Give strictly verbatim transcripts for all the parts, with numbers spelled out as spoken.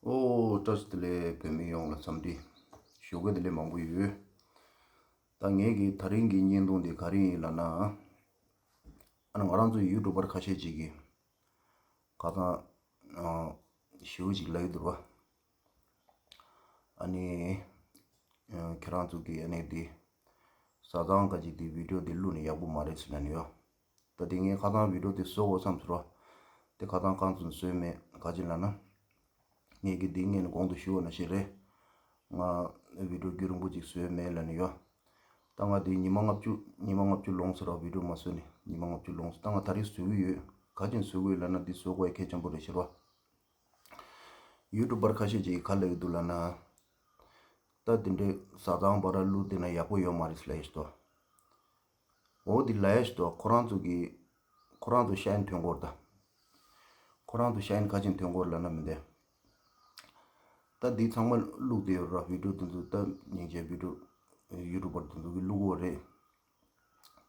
ཨོ། བཀྲ་ཤིས་བདེ་ལེགས། བོད་མི་ཡོངས་ལ་འཚམས་འདྲི་ཞུ་གི་བདེ་ལེགས་མང་པོ་ཡོད། ད་ངེད་ཀྱི་ད་རིང་གི་བརྙན་ཐུང་འདི་ག་རེ་ཡིན་ལབ་ན། ཨ་ནི་ང་རང་ཚོའི་ཡུ་ཊུབ་པར་ཁ་ཤས་ཅིག་གིས་ཁ་སང་ཨ་ཞེ་པོ་ཅིག་ལབ་ཡོད་འདུག་བ། ཨ་ནི་ཨ་ཁྱེད་རང་ཚོ་གི་ཨ་ནི་འདི་བཟའ་ཚང་ཁ་ཅིག་འདི་བི་ཌིའོ་འདི་བླུགས་ནས་ཡག་པོ་མ་རེད་ཟེར་ལབ་ནས་ཡོད། ད་དེ་ངས་ཁ་སང་བི་ཌིའོ་དེ་བཟོ་དགོས་བསམ་ཟེར་བ། དེ་ཁ་སང་རྐང་བཙུགས་བཟོས་མེད། ག་ཅི་ལབ་ན། ངས་ཀྱི་དེ་ངས་ནི་གོང་དུ་ཞུས་པ་ནང་བཞིན་རེད། ང་བི་ཌིའོ་རྒྱུན་རིང་པོ་ཅིག་བཟོས་མེད་ལབ་ནས་ཡོད། ད་ང་དེ་ཉི་མ་ལྔ་བཅུ་ཉི་མ་ལྔ་བཅུ་ལོངས་ཟེར་བ། བི་ཌིའོ་མ་བཟོས་ནས་ཉི་མ་ལྔ་བཅུ་ལོངས་ཟེར། ད་ང་ད་རེས་བཟོ་གི་ཡོད། ག་ཅི་བཟོ་གི་ཡོད་ལབ་ན། འདི་བཟོ་དགོས་གལ་ཆེན་པོ་རེད་ཟེར་བ། ཡུ་ཊུབ་པར་ཁ་ཤས་ཅིག་གིས་ག་ལབ་ཀྱི་འདུག་ལབ་ན། ད་དེ་འདྲའི་བཟའ་ཚང་བར་བླུགས་བསྡད་ན་ཡག་པོ་ཡོད་མ་རེད་ལབ་ཡ་ཞིག་འདུག་འོ་འདི་ལབ་ཡ་ཞིག་འདུག་ཁོ་རང་ཚོ་གི་ཁོ་རང་ཚོ་ཤ་ཡིན་ཐོན་སྐོར་དང་། ཁོ་རང་ཚོ་ཤ་ཡིན་ག་ཅིག་ཐོན་སྐོར་ལབ་ན་མི་འདུག་ད་འདི་ཚང་མ་བླུགས་བསྡད་ཡོད་ར། བི་ཌིའོ་དེ་ཚོ་ད་སྙིང་རྗེ་བི་ཌིའོ་ཡུ་ཊུབ་པར་དེ་ཚོ་གི་བླུགས་ཡོད་རེད།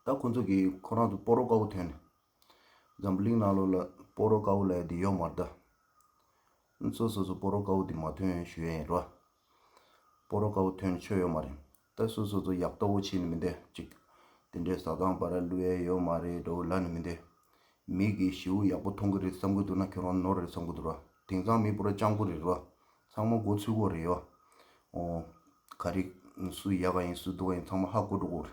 ད་ཁོ་ཚོ་གི་ཁོ་རང་ཚོ་སྤོ་རོ་དཀར་པོ་ཐོན་ནས། འཛམ་བུ་གླིང་ནང་ལོགས་ལ་སྤོ་རོ་དཀར་པོ་ལབ་ཡ་འདི་ཡོད་མ་རེད་ད། སོ་སོ་ཚོ་སྤོ་རོ་དཀར་པོ་འདི་མ་ཐོན་ཞུ་ཡ་ཡིན་རོ། སྤོ་རོ་དཀར་པོ་ཐོན་ཆོག་ཡོད་མ་རེད། ད་སོ་སོ་ཚོ་ཡག་ཏོག་པོ་བྱས་ནས་མི་འདུག་ཅིག་དེ་འདྲའི་བཟའ་ཚང་བར་བླུགས་ཡ་ཡོད་མ་རེད་འདྲ་བོ་ལབ་ནས་མི་འདུག་མི་གིས་ཞེ་པོ་ཡག་པོ་མཐོང་གི་རེད་བསམ་གི་འདུག་ན་ཁྱོད་རང་ནོར་རེད་བསམ་གི་འདུག་རོ། དེང་སང་མི་པུ་ར་སྤྱང་པོ་རེད་རོ། ཚང་མ་མགོ་ཚོས་གི་རེད་ཡོ། ཨོ། ག་རེ། སུ་ཡག་ག་ཡིན་སུ་སྡུག་ག་ཡིན་ཚང་མ་ཧ་གོ་འགྲོ་གི་རེད།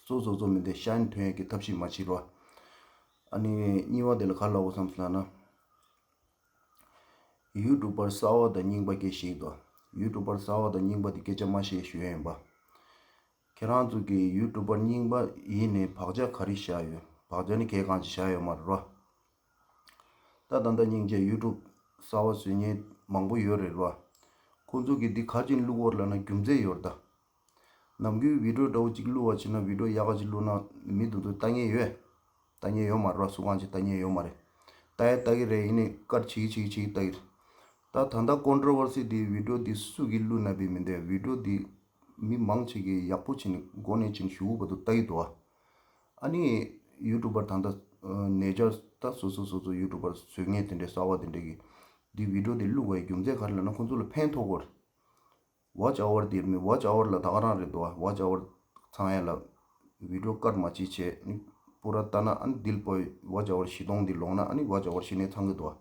སོ་སོ་ཚོ་མི་འདི་ཤ་ཡིན་ཐོན་ཡས་ཀྱི་ཐབས་ཤེས་མ་བྱེད་རོགས། ཨ་ནི་གཉིས་པ་དེ་ལ་ག་ལབ་དགོས་བསམ་སོང་ལབ་ན། ཡུ་ཊུབ་པར་གསར་པ་དང་རྙིང་པ་སྐད་ཆ་ཞིག་འདུག་ཡུ་ཊུབ་པར་གསར་པ་དང་རྙིང་པ་དེ་སྐད་ཆ་མ་བཤད་ཞུ་ཡས་ཡིན་པ། ཁྱེད་རང་ཚོ་གི་ཡུ་ཊུབ་པར་རྙིང་པ་ཡིན་ནའི་བག་ཆགས་ག་རེ་བཞག་ཡོད། བག་ཆགས་ནི་གལ་གང་ཅི་བཞག་ཡོད་མ་རེད་རོ། ད་ད་ལྟ་སྙིང་རྗེ་ཡུ་ཊུབ་གསར་པ་བཟོ་མཁན་མང་པོ་ཡོད་རེད་རོ། ཁོང་ཚོ་གིས་འདི་ག་རེ་བྱས་ནས་བླུགས་ཡོད་ལབ་ན་རྒྱུ་མཚན་ཡོད་རེད་ད། ནམ་རྒྱུན་བི་ཌིའོ་འདྲ་བོ་ཅིག་བླུགས་པ་བྱས་ན་བི་ཌིའོ་ཡག་ག་ཅིག་བླུགས་ན་མི་དེ་ཚོ་ལྟ་མཁན་ཡོད། ལྟ་མཁན་ཡོད་མ་རེད་རོ། སུ་གང་ཅིག་ལྟ་མཁན་ཡོད་མ་རེད། ལྟ་ཡ་ལྟ་གི་རེད། ཡིན་ནའི་ཀཊ་བྱེད་ཀྱི་བྱེད་ཀྱི་བྱེད་ཀྱི་ལྟ་གི་རེད། ད་ད་ལྟ་ཀོན་ཊོ་ཝར་སི་དེ་བི་ཌིའོ་དེ་སུ་གིས་བླུགས་ན་བི་མི་འདུག་བི་ཌིའོ་དེ་མི་མང་ཆེ་གིས་ཡག་པོ་བྱས་ནས་མགོ་ནས་བྱས་ནས་གཞུག་གུ་བར་དུ་ལྟ་གི་འདུག་ཨ་ནི་ཡུ་ཊུབ་པར་ད་ལྟ་ནེ་ཇར་ད་སོ་སོ་སོ་སོ་ཡུ་ཊུབ་པར་བཟོ་མཁན་དེ་འདྲའི་གསར་པ་དེ་འདྲ་གིས་འདི་བི་ཌིའོ་དེ་བླུགས་པའི་རྒྱུ་མཚན་ག་རེ་ལབ་ན་ཁོང་ཚོ་ལ་ཕན་ཐོགས་གི་རེད། ཝ་ཆི་ཨ་ཝར་དེ་མི་ཝ་ཆི་ཨ་ཝར་ལ་ད་ག་རང་རེད་འདུག་ཝ་ཆི་ཨ་ཝར་ཚང་ཡ་ལ་བི་ཌིའོ་ཀཊ་མ་བྱེད་བྱས་ནི་པུ་ར་ལྟ་ན་ཨ་ནི་དིལ་པོ་ཝ་ཆི་ཨ་ཝར་བཞི་སྟོང་འདི་ལོངས་ན་ཨ་ནི་ཝ་ཆི་ཨ་ཝར་བཞི་ནས་ཚང་གི་འདུག་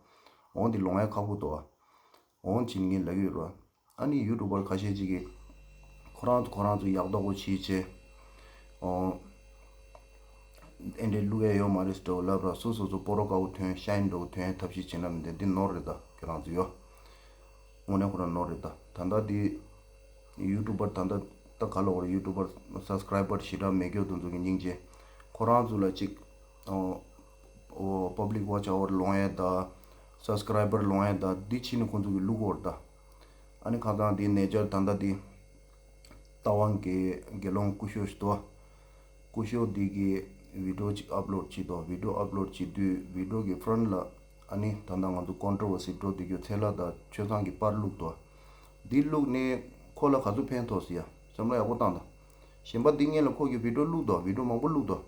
འོང་འདི་ལོངས་ཡ་ཁག་པོ་འདུག་འོང་བྱས་ནས་ངས་ལབ་ཀྱི་ཡོད་རོ། ཨ་ནི་ཡུ་ཊུབ་པར་ཁ་ཤས་ཅིག་གིས་ཁོ་རང་ཚོ་ཁོ་རང་ཚོ་ཡག་ཏོག་པོ་བྱེད་བྱས། ཨོ། ཨེ་འདྲའི་བླུགས་ཡ་ཡོད་མ་རེད་འདྲ་བོ་ལབ་ར། སོ་སོ་ཚོ་སྤོ་རོ་དཀར་པོ་ཐོན་ཤ་ཡིན་འདྲ་བོ་ཐོན་ཡ་ཐབས་ཤེས་བྱེད་ན་མི་འདུག་འདི་ནོར་རེད་ད་ཁྱོད་རང་ཚོ་ཡོ། དངོས་གནས་ཁོ་རང་ནོར་རེད་ད། ད་ལྟ་འདི་ཡུ་ཊུབ་པར་ད་ལྟ་ད་ག་ལབ་དགོས་རེད། ཡུ་ཊུབ་པར་སབ་སི་ཀ་རའི་བར་ཞེ་དྲག་མེད་མཁན་དེ་ཚོ་གི་སྙིང་རྗེ། ཁོ་རང་ཚོ་ལ་ཅིག་ཨོ། ཨོ། པབ་ལིག་ཝ་ཆི་ཨ་ཝར་ལོངས་ཡ་ད། སབ་སི་ཀ་རའི་བར་ལོངས་ཡ་ད། འདི་བྱས་ནས་ཁོང་ཚོ་གི་བླུགས་ཡོད་རེད་ད། ཨ་ནི་ཁ་སང་འདི་ནེ་ཇར་ད་ལྟ་འདི་རྟ་དབང་གི་དགེ་སློང་སྐུ་ཞབས་ཤིག་འདུག་སྐུ་ཞབས་འདི་གིས་བི་ཌིའོ་ཅིག་ཨབ་ལོཌ་བྱས་འདུག་བི་ཌིའོ་ཨབ་ལོཌ་བྱེད་དུས་བི་ཌིའོ་གི་ཕྲོན་ཊི་ལ་ཨ་ནི་ད་ལྟ་ང་ཚོ་ཀོན་ཊོ་ཝར་སི་འགྲོ་བསྡད་རྒྱུ་ཚེ་ལྷ་དང་ཆོས་བཟང་གི་པར་བླུགས་འདུག་འདི་བླུགས་ནས་ཁོ་ལ་ག་ཚོད་ཕན་ཐོགས་ཟེར་ཡ་བསམ་བློ་ཡག་པོ་བཏང་དང་། གཞན་པ་འདི་སྔོན་ལ་ཁོ་གིས་བི་ཌིའོ་བླུགས་འདུག་བི་ཌིའོ་མང་པོ་བླུགས་འདུག་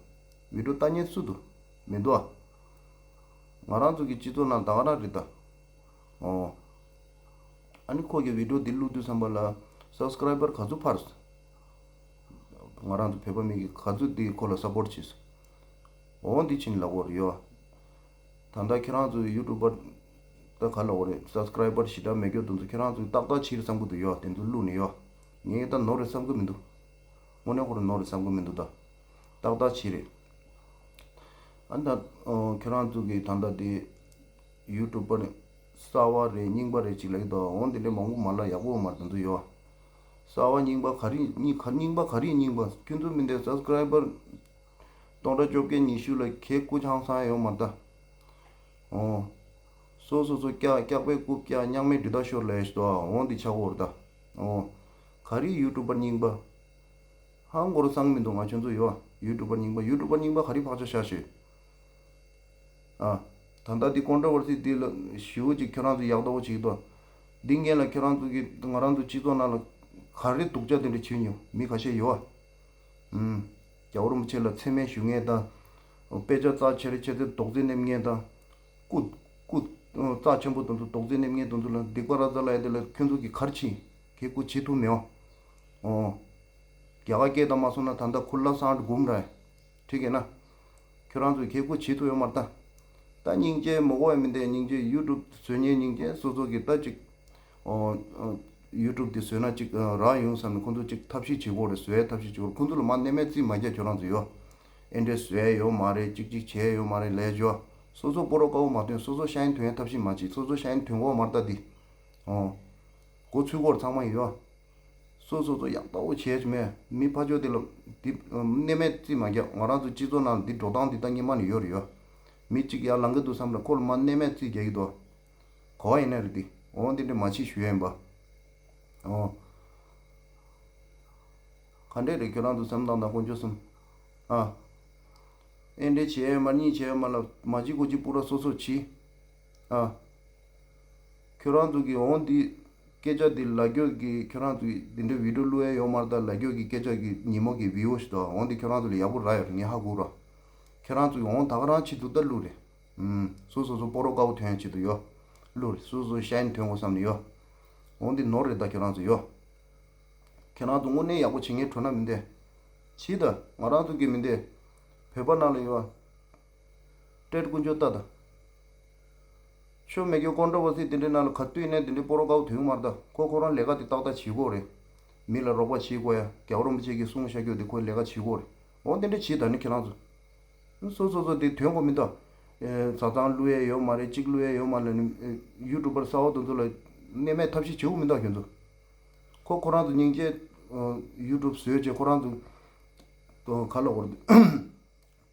བི་ཌིའོ་ལྟ་མཁན་སུ་འདུག་མི་འདུག་ཨ། ང་རང་ཚོ་གི་སྤྱི་ཚོགས་ནང་ད་ག་རང་རེད་ད། ཨོ། ཨ་ནི་ཁོ་གི་བི་ཌིའོ་འདི་བླུགས་དུས་ཙམ་པ་ལ་སབ་སི་ཀ་རའི་བར་ག་ཚོད་འཕར་སོང་། ང་རང་ཚོ་བོད་པ་མི་གི་ག་ཚོད་འདི་ཁོ་ལ་སབ་པོར་ཊི་བྱས་སོང་། འོ་འདི་ཕྱིན་ལབ་དགོས་རེད་ཡོ། ད་ལྟ་ཁྱེད་རང་ཚོ་ཡུ་ཊུབ་པར་ད་ག་ལབ་དགོས་རེད། སབ་སི་ཀ་རའི་བར་ཞེ་དྲག་མེད་མཁན་དེ་ཚོ་ཁྱེད་རང་ཚོས་ཏག་ཏག་བྱས་རེད་བསམ་གི་འདུག་ཡོ། དེ་ཚོ་བླུགས་ནས་ཡོ། ངས་ད་ནོར་རེད་བསམ་གི་མི་འདུག་དངོས་གནས་ཁོ་རང་ནོར་རེད་བསམ་གི་མི་འདུག་ད། ཏག་ཏག་བྱས་རེད། ཨ་ད། ཨོ། ཁྱེད་རང་ཚོ་གི་ད་ལྟ་དེ་ཡུ་ཊུབ་པར་གསར་པ་རེད་རྙིང་པ་རེད་ཅིག་ལབ་ཀྱི་འདུག་འོ་འདི་འདྲའི་མང་པོ་མ་ལབ། ཡག་པོ་མ་རེད་དེ་ཚོ་ཡོ། གསར་པ་རྙིང་པ་ག་རེ་རྙིང་ག་རྙིང་པ་ག་རེ་རྙིང་པ། ཁྱོད་ཚོ་མི་འདི་སབ་སི་ཀ་རའི་བར་སྟོང་ཕྲག་བཅོ་བརྒྱད་ཉི་ཤུ་ལ་ཁྱེད་སྐུ་ཆང་ས་ཡོད་མ་རེད་ད། ཨོ། སོ་སོ་སོ་སྐྱག་སྐྱག་པའི་རྐུབ་སྐྱག་མཉམ་མེད་འདི་དག་ཤོར་ལས་ཤི་དོ་འོ་འདི་ཆག་གོ་རེད་ད། ཨོ། ག་རེ་ཡུ་ཊུབ་པར་རྙིང་པ། ཧང་གོ་རུ་སང་མི་འདུག་ང་ཁྱོད་ཚོ་ཡོ། ཡུ་ཊུབ་པར་རྙིང་པ་ཡུ་ཊུབ་པར་རྙིང་པ་ག་རེ་བག་ཆགས་བཞག་ཤོད། ཨ། ད་ལྟ་འདི་ཀོན་ཊོ་ཝར་སི་འདི་ལ་ཞེ་པོ་ཅིག་ཁྱོད་རང་ཚོ་ཡག་ཏོག་པོ་བྱེད་ཀྱི་འདུག་འདི་སྔོན་ལ་ཁྱོད་རང་ཚོ་གི་ང་རང་ཚོ་སྤྱི་ཚོགས་ནང་ལ་ག་རེ་སྡུག་ཅག་དེ་འདྲ་བྱེད་མྱོང་མི་ཁ་ཤས་ཡོད། ཨུམ། རྒྱལ་བ་རིན་པོ་ཆེ་ལ་མཚན་སྨད་ཞུ་མཁན་དང་། དཔེ་ཆ་རྩ་ཆེ་རེ་ཆེ་ཚེ་རྡོག་རྫིས་ནེམ་མཁན་དང་། རྐུ། རྐུ། རྩ་ཆེན་པོ་དེ་ཚོ་རྡོག་རྫིས་མནན་མཁན་དེ་ཚོ་ལ་སྡིག་པ་ར་ཛ་ལ་ཡ་དེ་ལ་ཁྱོད་ཚོ་གིས་ག་རེ་བྱེད། ཁེ་ཁུ་བྱེད་ཐུབ་མེད་ཨོ། ཨོ། རྒྱ་གར་སྐད་དང་མ་སོང་ན་ད་ལྟ་ཁུ་ལ་སང་སྒུམ་ར། ཁྲིག་གེ་ན། ཁྱོད་རང་ཚོས་ཁེ་ཁུ་བྱེད་ཐུབ་ཡོད་མ་རེད་ད། ད་སྙིང་རྗེ་མོ་གོ་ཡ་མི་འདུག་སྙིང་རྗེ་ཡུ་ཊུབ་བཟོ་མཁན་སྙིང་རྗེ་སོ་སོ་གིས་ད་ཅིག་ཨོ། ཨོ། ཡུ་ཊུབ་དེ་བཟོས་ན་ཅིག་རག་ཡོང་བསམ་ནས་ཁོང་ཚོ་ཅིག་ཐབས་ཤེས་བྱེད་དགོས་རེད། བཟོ་ཡའི་ཐབས་ཤེས་བྱེད་དགོས་རེད། ཁོང་ཚོ་ལ་མ་གནས་མེད་རྩིས་མ་རྒྱག་ཁྱོད་རང་ཚོ་ཡོ། ཨེ་འདྲས་བཟོ་ཡ་ཡོད་མ་རེད། ཅིག་ཅིག་བྱས་ཡོད་མ་རེད་ལས་ཇོ། སོ་སོ་སྤོ་རོ་དཀའ་བོ་མ་ཐོན། སོ་སོ་ཤ་ཡིན་ཐོན་ཡ་ཐབས་ཤེས་མ་བྱེད། སོ་སོ་ཤ་ཡིན་ཐོན་གོ་མ་རེད་ད་འདི། ཨོ། མགོ་ཚུད་གོ་རེད་ཚང་མ་ཡོ། སོ་སོ་སོ་ཡག་ཏག་པོ་བྱས་ཀྱི་མེད། མི་ཕ་ཆོས་དེ་ལ་འདི་གནས་མེད་རྩིས་མ་རྒྱག་ང་རང་ཚོ་སྤྱི་ཚོགས་ནང་འདི་འགྲོ་སྟངས་འདི་ད་སྔོན་མ་ནས་ཡོད་རེད་ཡོ། མི་གཅིག་ཡར་ལངས་གི་འདུག་བསམ་ན་ཁོ་ལ་མ་གནས་མེད་རྩིས་རྒྱག་གི་འདུག་ག་བ་ཡིན་ན་རེད་འདི། འོ་འདི་འདྲ་མ་བྱེད་ཞུ་ཡ་ཡིན་པ། འོ། ག་འདྲས་རེད་ཁྱོད་རང་ཚོ་སེམས་ཐག་དང་དཀོན་མཆོག་གསུམ། ཨ། ཨེ་འདྲས་བྱས་ཡོད་མ་རེད། གཉིས་བྱས་ཡོད་མ་རེད། མ་བྱེད་དགོས་ཀྱི་སྤུ་ར་སོ་སོ་བྱེད། ཨ། ཁྱོད་རང་ཚོ་གི་འོང་འདི་སྐད་ཆ་འདི་ལབ་རྒྱུ་གི་ཁྱོད་རང་ཚོ་གི་འདི་འདྲའི་བི་ཌིའོ་བླུག་ཡ་ཡོད་མ་རེད་ད། ལབ་རྒྱུ་གི་སྐད་ཆ་གི་ཉིན་མོ་གི་བི་ཡོ་ཞིག་དང་འོང་འདི་ཁྱོད་རང་ཚོ་ལ་ཡག་པོ་རག་ཡོད་རེད། ངས་ཧ་གོ་ར། ཁྱོད་རང་ཚོ་གི་འོང་ད་ག་རང་ཆེད་དུ་ད་བླུག་རེད། ཨུམ། སོ་སོ་སོ་སྤོ་རོ་དཀར་པོ་ཐོན་ཡ་ཆེད་དུ་ཡོ། བླུག་རེད། སོ་སོ་ཤ་ཡིན་ཐོན་དགོས་བསམ་ནས་ཡོ། འོང་འདི་ནོར་རེད་ད་ཁྱོད་རང་ཚོ་ཡོ། ཁྱེད་རང་ཚོ་དངོས་གནས་ཡག་པོ་བྱེད་མཁན་འགྲོ་ན་མི་འདེ། བྱིས་ད་ང་རང་ཚོ་གི་མི་འདེ། བོད་པ་ནང་ལ་ཡོད། ཏྲེད་དཀོན་མཆོག་ལྟ་ད། ཆོ་མེ་ཀྱོ་ཀོན་ཊོ་བར་སི་དེ་འདྲའི་ནང་ལ་ག་དུས་ནས་དེ་འདྲའི་སྤོ་རོ་དཀར་པོ་ཐོན་མ་རེད་ད། ཁོ་ཁོ་རང་ལས་ཀ་དེ་ཏག་ཏག་བྱེད་དགོས་རེད། མི་ལ་རོགས་པ་བྱེད་དགོས་ཡ། རྒྱལ་བ་རིན་པོ་ཆེ་གིས་གསུངས་བཞག་རྒྱུ་དེ་ཁོའི་ལས་ཀ་བྱེད་དགོས་རེད། འོ་དེ་འདྲ་བྱིས་ད་ནི་ཁྱེད་རང་ཚོ། སོ་སོ་སོ་དེ་དོན་གོ་མི་འདུག་བཟའ་ཚང་བླུ་ཡས་ཡོད་མ་རེད། གཅིག་བླུ་ཡས་ཡོད་མ་རེད། ཡུ་ཊུབ་པར་གསར་བ་དེ་ཚོ་ལ་གནས་མེད་ཐབས་ཤེས་བྱེད་དགོས་མི་འདུག་ཁྱོད་ཚོ། ཁོ་ཁོ་རང་ཚོ་སྙིང་རྗེ། ཡུ་ཊུབ་བཟོས་བྱས་ཁོ་རང་ཚོ་ག་ལ་བོར་པི་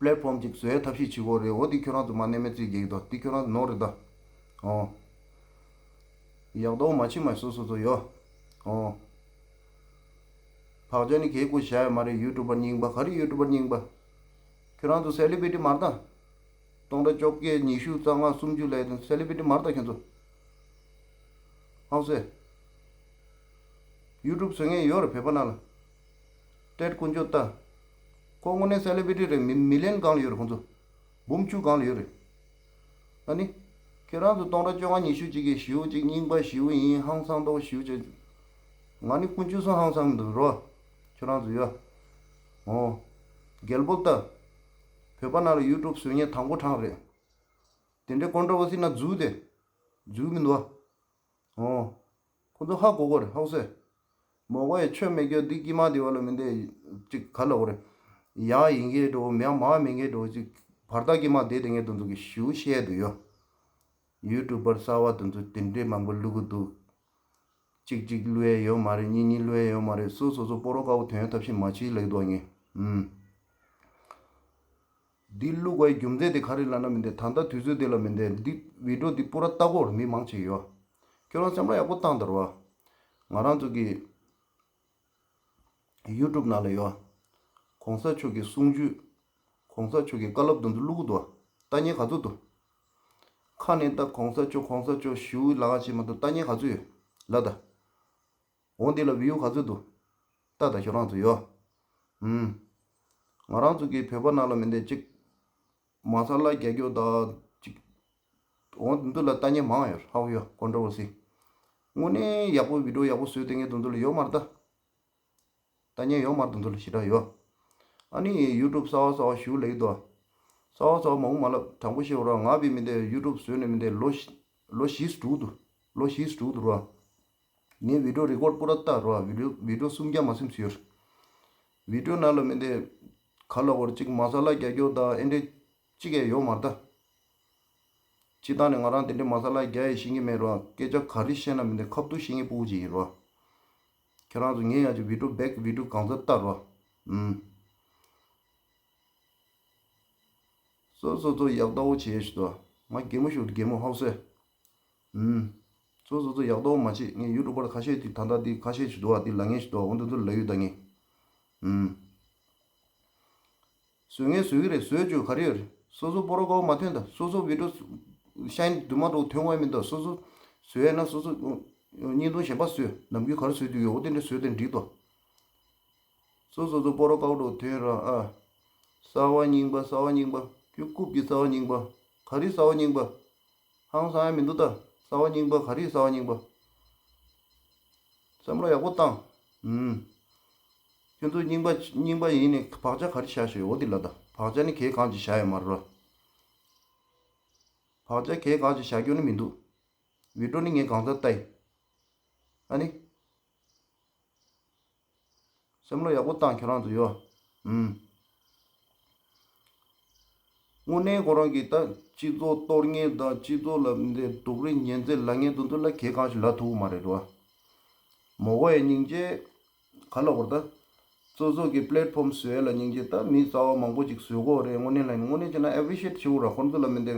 ལེ་ཊི་ཕོམ་ཅིག་བཟོ་ཡས་ཐབས་ཤེས་བྱེད་དགོས་རེད། འོ་དེ་ཁྱོད་རང་ཚོ་མ་གནས་མེད་རྩིས་རྒྱག་གི་འདུག་དེ་ཁྱོད་རང་ཚོ་ནོར་རེད་ད། ཨོ། ཡག་ཏོ་མ་ཕྱི་མ་སོ་སོ་སོ་ཡོ། ཨོ། བག་ཆགས་ནི་གས་ཀུ་བཞག་ཡོད་མ་རེད། ཡུ་ཊུབ་པར་རྙིང་པ། ག་རེ་ཡུ་ཊུབ་པར་རྙིང་པ། ཁྱོད་རང་ཚོ་སེ་ལི་བི་རི་ཊི་མ་རེད་ད། སྟོང་ཕྲག་བཅོ་བརྒྱད་ཉི་ཤུ་རྩ་ལྔ་སུམ་ཅུ་ལས་དང་སེ་ལི་བི་རི་ཊི་མ་རེད་ད་ཁྱོད་ཚོ། ཧང་སེ། ཡུ་ཊུབ་བཟོ་མཁན་ཡོད་རེད་བོད་པ་ནང་ལ། ཏྲེད་དཀོན་མཆོག་ལྟ། ཁོ་དངོས་གནས་སེ་ལི་བི་རི་ཊི་རེད། མི་མི་ལི་ཡན་སྒང་ལ་ཡོད་རེད་ཁོང་ཚོ། འབུམ་བཅུ་སྒང་ལ་ཡོད་རེད། ཨ་ནི། ཁྱེད་རང་ཚོ་སྟོང་ཕྲག་བཅོ་ལྔ་ཉི་ཤུ་གཅིག་གི་ཞེའུ་གཅིག་རྙིང་པ་ཞེའུ་ཡིན། ཧང་སང་ཏོག་ཞེའུ་བྱས། ང་ནི་དཀོན་མཆོག་གསུམ་ཧང་སང་མི་འདུག་རོ། ཁྱོད་རང་ཚོ་ཡོད། འོ། རྒྱལ་པོ་ལྟ། བོད་པ་ནང་ལ་ཡུ་ཊུབ་བཟོ་མཁན་དང་པོ་གྲངས་རེད། དེ་འདྲའི་ཀོན་ཊོ་བར་སི་ན་འཛུལ་ཏེ། འཛུལ་མི་འདུག་ཨ། འོ། ཁོ་ཚོ་ཧ་གོ་གོ་རེད་ཧའུ་སེ། མོ་གོ་ཡི་ཆོས་མེད་རྒྱུ་འདི་ཀྱི་མ་དེ་བ་ལ་མི་འདི་ཅིག་ག་ལ་གོ་རེད། ཡ་ཡིན་གྱི་འགྲོ་མ་མ་མིན་གྱི་འགྲོ་ཅིག་བར་ཐག་ཀྱི་མ་དེ་དེ་ངས་དུ་འདུག་གི་ཞུ་བཤད་དུ་ཡོ། ཡུ་ཊུབ་པར་གསར་བ་དུ་འདུག་དེ་འདྲའི་མང་པོ་བླུག་གི་འདུག་གཅིག་གཅིག་བླུག་ཡས་ཡོད་མ་རེད། གཉིས་གཉིས་བླུག་ཡས་ཡོད་མ་རེད། སོ་སོ་སོ་སྤོ་རོ་དཀར་པོ་ཐོན་ཐབས་ཤེས་མ་བྱེད་ལེགས་འདུག་ངས། ཨུམ། འདི་བླུག་པའི་རྒྱུ་མཚན་དེ་ག་རེ་ལབ་ན་མི་འདི་ད་ལྟ་དུས་ཚོད་འདི་ལ་མི་འདི་འདི་བི་ཌིའོ་འདི་པུ་ར་ལྟ་གོ་ར་མི་མང་ཆེ་ཡོད། ཁྱོད་རང་སེམས་ལ་ཡག་པོ་བཏང་དར་བ། ང་རང་ཚོ་གི་ཡུ་ཊུབ་ནང་ལ་ཡོད། གོང་ས་མཆོག་གི་གསུང་ཆོས། གོང་ས་མཆོག་གི་བཀའ་སློབ་དེ་ཚོ་བླུག་གི་འདུག་ལྟ་མཁན་ག་ཚོད་འདུག་ཁ་ནས་ད་གོང་ས་མཆོག་གོང་ས་མཆོག་ཞུ་ལག་བྱེད་མ་གཏོགས་ལྟ་མཁན་ག་ཚོད་ཡོད་ལ་ད། འོ་འདི་ལ་བིའུ་ག་ཚོད་འདུག་ལྟ་ད་ཁྱོད་རང་ཚོ་ཡོད། ཨུམ། ང་རང་ཚོ་གི་བོད་པ་ནང་ལ་མི་འདི་གཅིག་མ་ས་ལ་རྒྱག་རྒྱུ་ད་གཅིག་འོ་འདི་ལ་ལྟ་མཁན་མང་ཡོད་ཧའུ་ཡོད་ཀོན་ཊོ་བར་སི། དངོས་གནས་ཡག་པོ་བི་ཌིའོ་ཡག་པོ་བཟོས་དེ་ངས་འདི་ཚོ་ལ་ཡོད་མ་རེད་ད། ལྟ་མཁན་ཡོད་མ་རེད་འདི་ཚོ་ལ་ཞེ་དྲག་ཡོད། ཨ་ནི་ཡུ་ཊུབ་གསར་བ་གསར་བ་ཞུ་ལེགས་འདུག་གསར་བ་གསར་བ་མང་པོ་མ་ལབ་དྲང་པོ་བཤད་རོགས། ང་བི་མི་འདི་ཡུ་ཊུབ་བཟོས་ནས་མི་འདི་ལོ་བཞི་ལོ་བཞི་དྲུག་འདུག་ལོ་བཞི་དྲུག་འདུག་རོ། ངས་བི་ཌིའོ་རི་ཀོཌ་པུ་ར་བལྟ་རོ། བི་ཌིའོ་བི་ཌིའོ་སུམ་བརྒྱ་མ་ཟིན་ཟེར། བི་ཌིའོ་ནང་ལ་མི་འདི་ག་ལ་བར་གཅིག་མ་ས་ལ་རྒྱག་རྒྱུ་དང་ཨེ་འདྲས་གཅིག་ཡང་ཡོད་མ་རེད་ད། སྤྱི་བཏང་ནས་ང་རང་དེ་འདྲས་མ་ས་ལ་རྒྱག་ཡས་ཤེས་ཀྱི་མེད་རོ། སྐད་ཆ་ག་རེ་བཤད་ན་མི་འདི་ཁ་ཐུག་ཤེས་མཁན་སྤུ་གུ་ཅིག་ཡིན་རོ། ཁྱེད་རང་ཚོ་ངས་ཡང་ཅིག་བི་ཌིའོ་བེག་བི་ཌིའོ་གང་ཚ་བལྟ་རོ། ཨུམ། སོ་སོ་ཚོ་ཡག་ཏག་པོ་བྱས་ཤི་ཏོ། ང་གད་མོ་ཤོར་གད་མོ་ཧའུ་སེ། ཨུམ། སོ་སོ་ཚོ་ཡག་ཏག་པོ་མ་བྱེད། ངས་ཡུ་ཊུབ་པར་ཁ་ཤས་ཅིག་ད་ལྟ་འདི་ཁ་ཤས་ཤི་ཏོ་བ་འདི་ལ་ངས་ཤི་ཏོ་བ་འོ་འདི་ཚོ་ལ་ཡུ་ད་ངས། ཨུམ། བཟོ་ངས་བཟོ་གི་རེད། བཟོས་བཅུག་ག་རེ་ཡོད་རེད། སོ་སོ་སྤོ་རོ་དཀར་པོ་མ་ཐོན་ད། སོ་སོ་བི་ཌིའོ་ཤ་ཡིན་དུ་མ་འགྲོ་ཐོན་དགོས་མིན་ད། སོ་སོ་བཟོས་ན་སོ་སོ་བརྙན་ཐུང་གཞན་པ་བཟོས་ནམ་རྒྱུན་ག་རེ་བཟོས་དུས་ཡོད་འོ་དེ་འདྲ་བཟོས་དེ་འགྲིག་ཏོ། སོ་སོ་སོ་སྤོ་རོ་དཀར་པོ་ཐོན་ར་ཨ། གསར་བ་རྙིང་པ་གསར་བ་རྙིང་པ། ཁྱོད་རྐུབ་ཀྱི་གསར་བ་རྙིང་པ། ག་རེ་གསར་བ་རྙིང་པ། ཧང་སང་ཡ་མི་འདུག་ད། རྩ་བ་རྙིང་པ་ག་རེ་རྩ་བ་རྙིང་པ། བསམ་བློ་ཡག་པོ་བཏང་། ཨུམ། ཁྱོད་ཚོ་རྙིང་པ་རྙིང་པ་ཡིན་ནས་བག་ཆགས་ག་རེ་བཞག་བཞག་ཡོད་འོ་དེ་ལ་ད། བག་ཆགས་ནི་གས་གང་ཅིག་བཞག་ཡོད་མ་རེད་ར། བག་ཆགས་གས་གང་ཅིག་བཞག་རྒྱུ་ནི་མི་འདུག། བི་ཌིའོ་ནི་ངས་གང་ཚར་ལྟ་ཡི། ཨ་ནི། བསམ་བློ་ཡག་པོ་བཏང་ཁྱོད་རང་ཚོ་ཡོ། ཨུམ། དངོས་གནས་ཁོ་རང་གིས་ད་སྤྱི་ཚོགས་གཏོར་མཁན་དང་སྤྱི་ཚོགས་ལ་འདི་སྡུག་རུས་ཉེས་འཛུགས་ལབ་མཁན་དེ་ཚོ་ལ་གལ་གང་ཞིག་ལབ་ཐུབ་ཀྱི་མ་རེད་རོ། མོ་གོ་ཡའི་སྙིང་རྗེ། ག་ལབ་དགོས་རེད་ད། སོ་སོ་གི་པི་ལེ་ཊི་ཕོམ་བཟོ་ཡ་ལ་སྙིང་རྗེ་ད་མི་རྩ་བ་མང་པོ་ཅིག་བཟོ་གི་ཡོད་རེད། དངོས་གནས་ལ་ཡིན་དངོས་གནས་བྱས་ན་ཨེ་པི་རི་ཤི་ཡེ་ཊི་བྱེད་དགོས་ར། ཁོ་ཚོ་ལ་མི་འདི།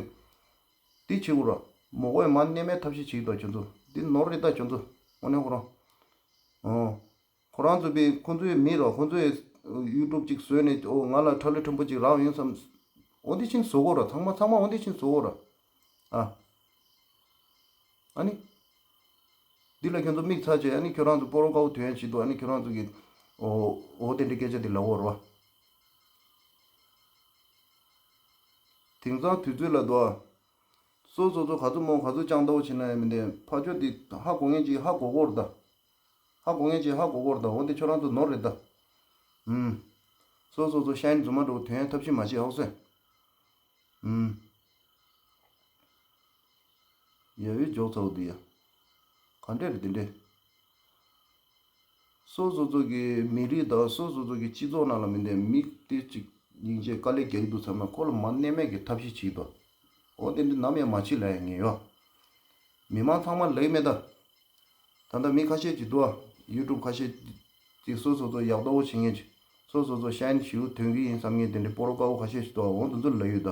འདི་བྱེད་དགོས་ར། མོ་གོ་ཡའི་མ་གནས་མེད་ཐབས་ཤེས་བྱེད་ཀྱི་འདུག་ཁྱོད་ཚོ། འདི་ནོར་རེད་ད་ཁྱོད་ཚོ། དངོས་གནས་ཁོ་རང་། ཨོ། ཁོ་རང་ཚོ་པའི་ཁོ་ཚོའི་མི་ར་ཁོ་ཚོའི་ཡུ་ཊུབ་ཅིག་བཟོས་ནས་ཨོ་ང་ལ་ཁྲ་ལི་ཕྲན་བུ་ཅིག་རག་ཡོང་བསམ། འོ་འདི་ཕྱིན་བཟོ་གོ་ར་ཚང་མ་ཚང་མ་འོ་འདི་ཕྱིན་བཟོ་གོ་ར། ཨ། ཨ་ནི། འདི་ལ་ཁྱོད་ཚོ་མིག་ཚ་བྱས་ཨ་ནི་ཁྱོད་རང་ཚོ་སྤོ་རོ་དཀའ་བོ་དོན་བྱེད་དོ་ཨ་ནི་ཁྱོད་རང་ཚོ་གི་ཨོ་འོ་དེ་འདྲའི་སྐད་ཆ་འདི་ལབ་འོ་ར། དེང་སང་དུས་ཚོད་ལ་འདུག་ཨ། སོ་སོ་ཚོ་ག་ཚོད་མོ་ག་ཚོད་ཅང་ལྟ་བོ་བྱེད་ན་ཡང་མི་འདུག་ཕ་ཆོས་འདི་ཧ་གོ་མཁན་ཅིག་ཧ་གོ་གོ་ར་ད། ཧ་གོ་མཁན་ཅིག་ཧ་གོ་གོ་ར་ད། འོ་འདི་ཁྱོད་རང་ཚོ་ནོར་རེད་ད། ཨུམ། སོ་སོ་ཚོ་ཤ་ཡིན་རྫུན་མ་འགྲོ་དོན་ཡང་ཐབས་ཤེས་མ་བྱེད་ཧོག་སེ། ཨུམ། ཡ་ཡོད་འཇོག་ཚ་བོ་འདི་ཡ། ག་འདྲས་རེད་འདི་འདྲས། སོ་སོ་ཚོ་གི་མི་རིགས་དང་སོ་སོ་ཚོ་གི་སྤྱི་ཚོགས་ནང་ལ་མི་འདས་མི་དེ་ཅིག་སྙིང་རྗེ་དཀའ་ལས་རྒྱག་གི་འདུག་ཚར་ན་ཁོ་ལ་མ་གནས་མེད་ཀྱི་ཐབས་ཤེས་བྱེད་དོ། འོ་དེ་འདྲ་ནམ་ཡང་མ་བྱེད་ལ་ཡང་ངེས་ཡོད། མི་མང་ཚང་མ་ལེགས་མེད་ད། ད་ལྟ་མི་ཁ་ཤས་ཅིག་འདུག་ཨ། ཡུ་ཊུབ་ཁ་ཤས་ཅིག་སོ་སོ་ཚོ་ཡག་ཏོ་བོ་བྱེད་མཁན་ཅིག་སོ་སོ་ཚོ་ཤན་ཞིའུ་ཐོན་གི་ཡིན་བསམ་མཁན་དེ་འདྲའི་སྤོ་རོ་དཀར་བོ་ཁ་ཤས་ཤིག་འདུག་ཨ། འོང་དེ་ཚོ་ལ་ཡོད་ད།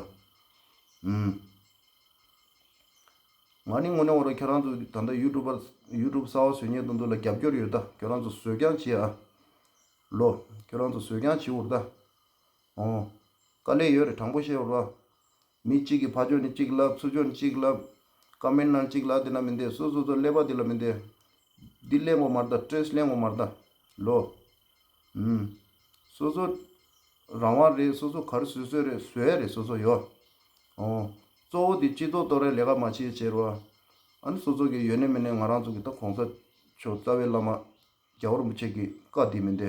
ཨུམ། ང་ནི་དངོས་གནས་འོ་ར་ཁྱོད་རང་ཚོ་ད་ལྟ་ཡུ་ཊུབ་པར་ཡུ་ཊུབ་གསར་བ་བཟོ་མཁན་དེ་ཚོ་ལ་རྒྱབ་སྐྱོར་ཡོད་ད། ཁྱོད་རང་ཚོ་བཟོ་རྐྱང་བྱེད་ཨ། ལོ། ཁྱོད་རང་ཚོ་བཟོ་རྐྱང་བྱེད་འོ་ར་ད། ཨོ། དཀའ་ལས་ཡོད་རེད་དྲང་པོ་བཤད་འོ་ར། མི་གཅིག་གིས་ཕར་ཕྱོགས་ནས་གཅིག་ལབ་ཚུར་ཕྱོགས་ནས་གཅིག་ལབ། ཀ་མེན་ནང་གཅིག་ལབ་དེ་ན་མི་འདེ་སོ་སོ་ཚོ་ཀླད་པ་དེ་ལ་མི་འདེ། འདི་གླེང་དགོས་མ་རེད་ད་སི་ཊེ་རེ་སི་གླེང་དགོས་མ་རེད་ད། ལོ། ཨུམ། སོ་སོ། རང་དབང་རེད་སོ་སོ་ག་རེ་བཟོས་བཟོས་རེད་བཟོས་ཡ་རེད་སོ་སོ་ཡོད། ཨོ། གཙོ་བོ་དེ་སྤྱི་ཚོགས་གཏོར་བའི་ལས་ཀ་མ་བྱེད་བྱེད་རོགས། ཨ་ནི་སོ་སོ་གི་ཡོད་ནི་མེད་ནི་ང་རང་ཚོ་གི་ད་གོང་ས་མཆོག་རྩ་བའི་བླ་མ། རྒྱལ་བ་རིན་པོ་ཆེ་གི་བཀའ་འདི་མི་འདེ།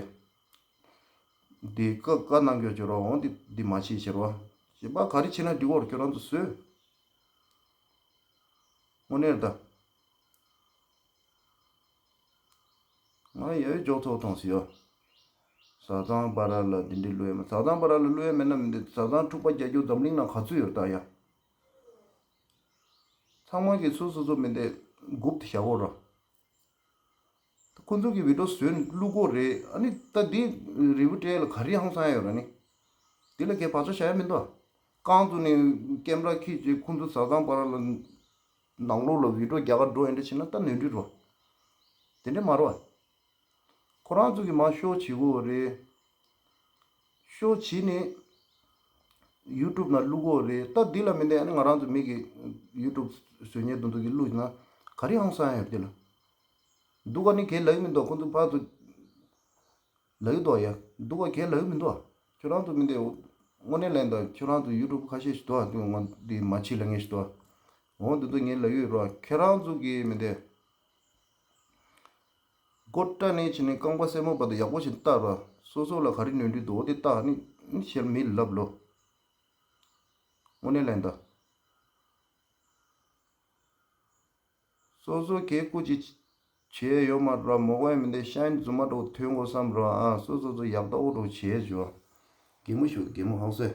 འདི་བཀའ་བཀའ་གནང་རྒྱུ་བྱོས་རོགས་འོང་འདི་འདི་མ་བྱེད་བྱེད་རོགས། གཞན་པ་ག་རེ་བྱེད་ན་འགྲིག་གོ་ར་ཁྱོད་རང་ཚོ་བཟོས། དངོས་གནས་རེད་ད། ང་ཡ་ཡོད་འཇོག་ཚོགས་ཐོངས་སི་ཡོ། བཟའ་ཚང་བར་ལ་འདི་འདྲི་བླུ་ཡ་མ་བཟའ་ཚང་བར་ལ་བླུ་ཡ་མེད་ན་མི་འདི་བཟའ་ཚང་འཁྲུག་པ་རྒྱག་རྒྱུ་འཛམ་གླིང་ནང་ག་ཚོད་ཡོད་ད་ཡ། ཚང་མ་གི་སོ་སོ་སོ་མི་འདི་སྒུག་ཏུ་བཞག་གོ་ར། ཁོ་ཚོ་གི་བི་ཌིའོ་བཟོས་ནས་བླུག་གོ་རེད། ཨ་ནི་ད་འདི་རི་བུ་སྤྲད་ལ་ག་རེ་ཧང་སང་ཡོད་ར་ནི། འདི་ལ་གའི་བག་ཆགས་བཞག་ཡ་མི་འདུག་རྐང་བཙུགས་ནས་ཀེམ་ར་ཁྱེར་བྱས་ཁོ་ཚོ་བཟའ་ཚང་བར་ལ་ནང་ལོགས་ལ་བི་ཌིའོ་རྒྱག་ག་འགྲོ་ཡིན་འདྲ་བྱས་ན་ད་ནོར་འཁྲུལ་རོ། དེ་འདྲ་མ་རོ། ཁོ་རང་ཚོ་གི་མ་ཤོ་བྱེད་གོ་རེད། ཤོ་བྱས་ནས་ཡུ་ཊུབ་ནང་བླུག་གོ་རེད། ད་འདི་ལ་མི་འདི་ཨ་ནི་ང་རང་ཚོ་མི་གི་ཡུ་ཊུབ་བཟོ་མཁན་དེ་ཚོ་གི་བླུགས་ན་ག་རེ་ཧང་སང་ཡོད་འདི་ལ། སྡུག་ག་ནི་གས་ལབ་ཀྱི་མི་འདུག་ཁོ་ཚོ་ཕར་ཚུར་ལབ་ཀྱི་འདུག་ཡ། སྡུག་ག་གས་ལབ་ཀྱི་མི་འདུག་ཁྱོད་རང་ཚོ་མི་འདི་དངོས་གནས་ལན་དང་ཁྱོད་རང་ཚོ་ཡུ་ཊུབ་ཁ་ཤས་ཤིག་འདུག་ཨ་འདི་འདི་མ་བྱེད་ལབ་མཁན་ཞིག་འདུག་འོ་འདི་ཚོ་ངས་ལབ་ཀྱི་ཡོད་རོགས། ཁྱེད་རང་ཚོ་གི་མི་འདི་སྒོ་བཀྲ་ནས་བྱས་ནས་རྐང་པ་སེན་མོ་བར་དུ་ཡག་པོ་ཞིག་བལྟ་རོགས། སོ་སོ་ལ་ག་རེ་ནོར་འཁྲུལ་འདུག་འོ་དེ་བལྟ་ནི་ནི་ཞེར་མི་ལབ་ལོ། དངོས་གནས་ལན་ད། སོ་སོ་གས་སྐུ་ཅི་བྱས་ཡོད་མ་ར་མོ་གོ་ཡ་མི་འདི་ཤ་ཡིན་རྫུན་མ་འགྲོ་ཐོན་དགོས་བསམ་ར་ཨ་སོ་སོ་ཚོ་ཡག་ད་འོ་འགྲོ་བྱས་ཇོ། གད་མོ་ཤོར་གད་མོ་ཧང་སེ།